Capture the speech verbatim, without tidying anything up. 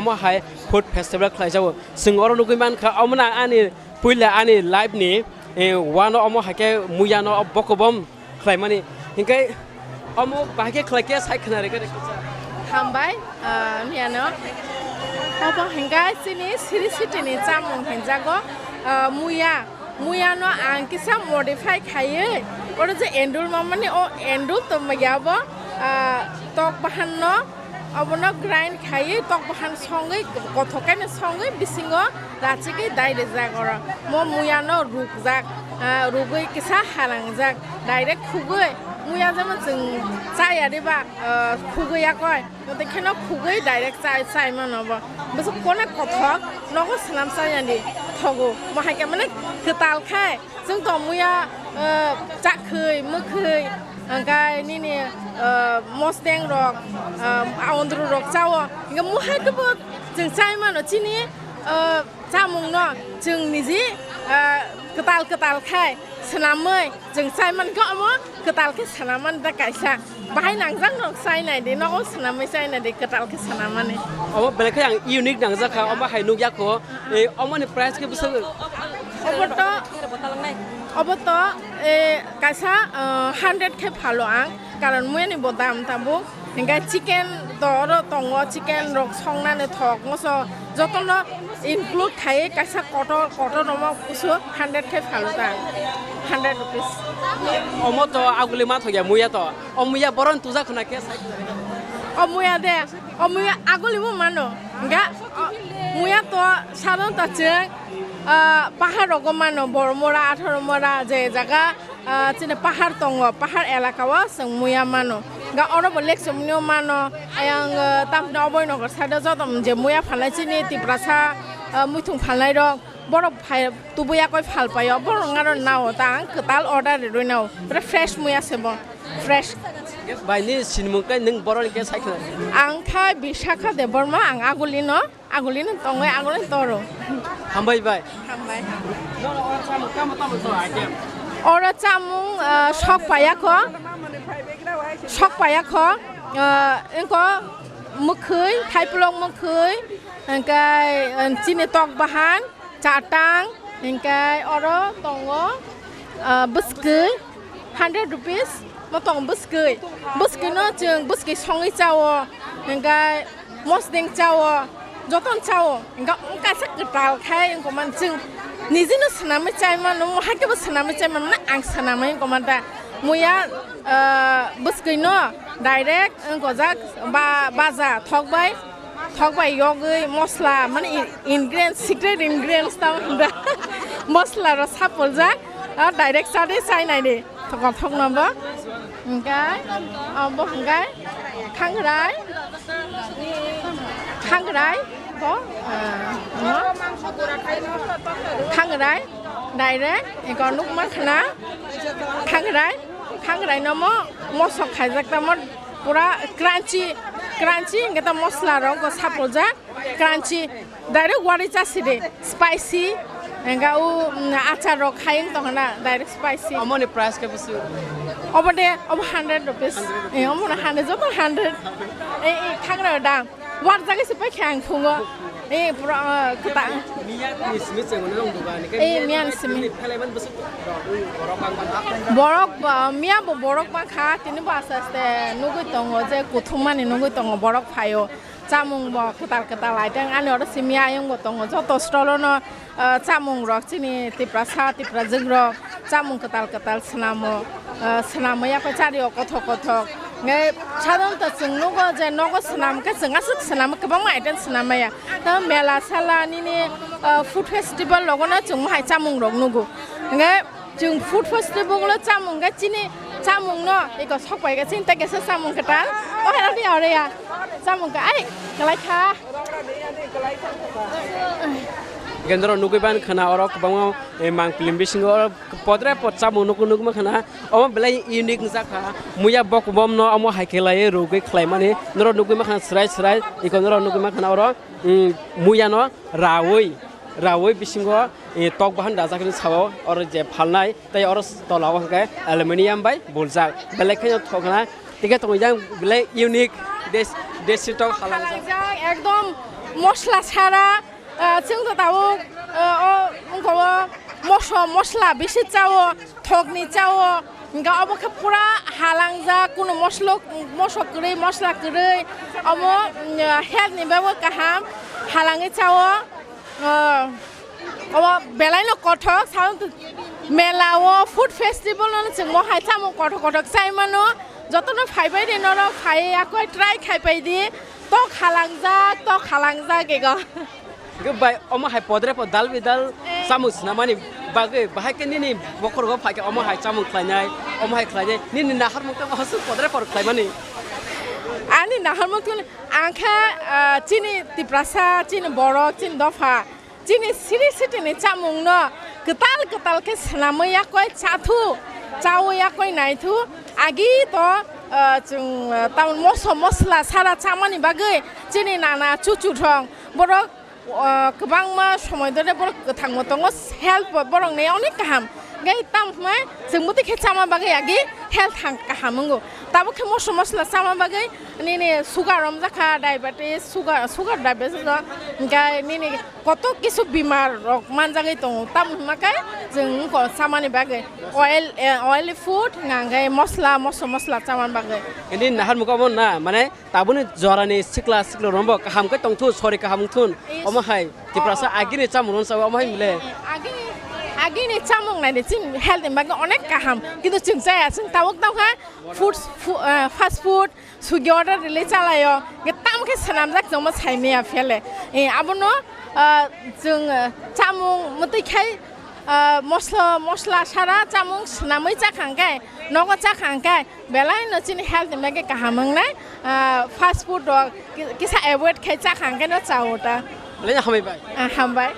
Omo hai food festival khlaijago. Chwng oro nugwi mankha, omo na ani puila ani life ni, eh, wano omo hai khe muya no bokobom khlaimani. Hinkhe omo bahai khe khlai khe sai khna rega rega. Hambai, ah, miyano. Obo hinkhe chini Sri City ni chamung hinjago, ah, muya. Muya no ang kisa modify khaiwi, oro je endul mamani o endul tongmaya bo, ah, tok bahan no Obono grind khaiwi tok bahan songwi, kothok khe no songwi bisingo rachigwi dai rijak oro. Mo muya no rukjak, ah, rugwi kisa halangjak, direct khugwi muya jemon chwng chaya diba, ah, khugwi yakoi. Tei kheno khugwi direct chai, chai mano bo. Bwswk kono kothok nogo swnam chaya di thogo. Bo hai khe mane kwtal khai. Chwng tong muya, eh, chakhwi, mwkhwi, hwnkhe nini, eh, mosteng rok, eh, aondru rok chao. Hwnkhe muhai kebo chwng chai mano chini, eh, chamung no chwng niji, eh, kwtal kwtal khai swnamwi chwng chai mankhe omo kwtal khe swnam man da kaisa. Bahai nangjak rok chai nai di, nogo swnamwi chai nai di, kwtal khe swnamani. Omo belai khe ang unique nangjak kha, omo hai nukya kho. Eh, omoni price khe bwswk? Obo to, obo to, eh, kaisa, eh, hundred khe phalo ang, karon muya ni bo dam tabuk. Hinkhe chicken to oro tongo, chicken rok songnani thok moso jotono include khai kaisa kotor, kotor omo kusu hundred khe phalo ta, hundred rupees. Omo to aguli ma thokya muya to. O muya boron tuja khuna khe sai. O muya de, o muya aguli bo mano. Ga, o, muya to sadon ta chwng, ah, pahar rogo mano, Bormora, Atharomora, je jaga, ah, chini pahar tongo, pahar elaka o chwng muya mano. Ga oro bo lekchomni o mano, ayang, ah, tamni oboi nogo side o joto je muya phalnai chini Tiprasa, ah, muithung phalnai rok. Borok phai tubuya koi phal paio, borok aro nao ta ang kwtal order rwi nao. Pura fresh muya se bo, fresh. Bai ni sinimung kai nwng borok ni khe sai khna. Ang kha Bisakha Debbarma, ang aguli no, aguli no tongwi aguli toro. Hambai bai. Hambai. Oro chamung, ah, sok paya kho, sok paya kho, ah, engko mwkhwi, thaiplok mwkhwi, hingkai, ah, chini tok bahan. Chatang, hingkai oro tongo, ah, bwskwi, hundred rupees, mo tongo bwskwi. Bwskwi no chwng bwskwi songwi chao, hingkai mosdeng chao, jotono chao. Hingka wng kaisa kwtal khai wngkha man chwng nijino swnamwi chai mano, mo haikhe bo swnamwi chai mano, ang swnamwi wngkha man ta. Muya, ah, bwskwi no direct wngkha jak ba-, baja thok bai. Thok bai yogwi mosla, mane in-, ingredients, secret ingredients tamo hwnba. Mosla rok sapuljak, ah, direct chade chai nai di. Thok thok no bo. Hingke, ah, bo hingke, khangrai. Khangrai, bo, ah, no. Khangrai, direct, eko nukma khna. Khangrai, khangrai no mo, mosok khaijak tamo. Pura crunchy, crunchy, hingke ta mosla rok go sapuljak, crunchy, direct wari chasi de, spicy, hingke u, mm, achar rok hayung tong na, direct spicy. Omoni price ke busu? Obo de, obo hundred rupees. Eh, omo na hundred, joto hundred. Eh, eh, khagra da. War jagoi se pai khe ang phungo. Eh, pura, ah, kwta. Miya ni simi chengmani rong duga ni khe. Eh, miya ni simi. Phelai man bwswk borok bang bang ha. Borok ba, miya bo borok bang kha, tini bo aste aste nugui tongo je kuthum mani nugui tongo borok phaio. Chamung bo kwtal kwtal item ani oro simi ayung bo tongo. Joto stall o no, ah, chamung rok chini Tiprasa, Tiprajwk rok. Chamung kwtal kwtal swnamo, ah, swnamo yakho chario kothok kothok. Nge sadonto chwng nugo je nogo swnam khe chwng aswk swnamo kwbangma item swnam maya. Tamo mela sala nini, ah, food festival rogo no chwng mohai chamung rok nugo. Nge chwng food festival o chamung khe chini chamung no eko sok pai khe chini tei kaisa chamung kwtal. Oi aro ya aro ya. Chamung khe ai kwlai kha. Gendro nugui ban khana oro kwbangma, eh, mang film bisingo oro Podre pod chamung nukung nukma khana, omo belai unique wngjakha. Muya bokbom no omo hai khe lai rwgwi khlaimani. Norok nukgwi mankha swrai swrai, iko norok nukgwi mankha oro, mm, muya no rawi, rawi bisingo, eh, tok bahan dajak ni sao oro je phalnai, tei oro tola o hwnkhe aluminium bai buljak. Belai kheno thokna, tei khe tongo yang belai unique des-, desi tok phalangjak. Phalangjak, ekdom Mosla sara, ah, chwng to tabuk, ah, o wngkha o moso mosla bisi chao, thokni chao, hingkha obo khe pura halangjak, kunu moslo, moso kwrwi, mosla kwrwi, omo, mm, health ni bagwi kaham, halangwi chao, ah, omo belai no kothok, sao to mela o food festival no chwng mo hai chamung kothok kothok chai mano, jotono phaibai di norok phai yakoi try khai pai di. Tok halangjak, tok halangjak ego. Hingke bai omo hai podre pod dal bidal Eh. chamung swnamani bagwi bahai khe nini bokhorogo phaikhe omo hai chamung khlainai, omo hai khlainai, nini naharmung tei aswk podre pod khlaimani. Ani naharmung tun ang khe, ah, chini Tiprasa, chini borok, chini dopha, chini siri sitini chamungno kwtal kwtal khe swnamwi yakoi chathu, chawi yakoi naithu, agi to, ah, chwng, ah, tamoni moso mosla sara chamani bagwi chini nana chuchu thong borok, ah, kwbangma somoi dore borok kwthangma tongo, health bo borokni onek kaham. Gai tamo hwnmai chwng bwtwi khe chama bagwi agi health hang kaham wngo. Tabuk khe moso mosla chama bagwi nini sugar romjakha, diabetes, sugar, sugar diabetes rok, hingkhe nini koto kisu bimar rok manjagwi tongo. Tamo hwnma khe chwng wngkha chamani bagwi oil, eh, oily food, hwnka hwnkhe mosla, moso mosla chamani bagwi. Ini naharmung obo na, mane tabukni jorani sikla sikla rombo kaham khe tongthun, sori kaham wngthun. Is- Omo hai Tiprasa Oh, oh, agini chamung ron sawi omo hai mile. Eh, eh, agini, agini chamung naidi chini health ni bagwi onek kaham. Kintu chwng chaya, chwng tabuk tongkha food, fu-, eh, fast food, Swiggy order rili chalaio, ge tam khe swnamjak chwngmo saimaya phele. Eh, abono, ah, chwng, ah, chamung mwtwi khai, ah, mosla, mosla sara chamung swnamwi chakha hwnkhe, nogo chakha hwnkhe, belai no chini health ni bagwi kaham wngnai, ah, fast food rok ki-, kisa avoid khai chakha hwnkhe no chao ta. Belai no hambai bai. Ah, hambai.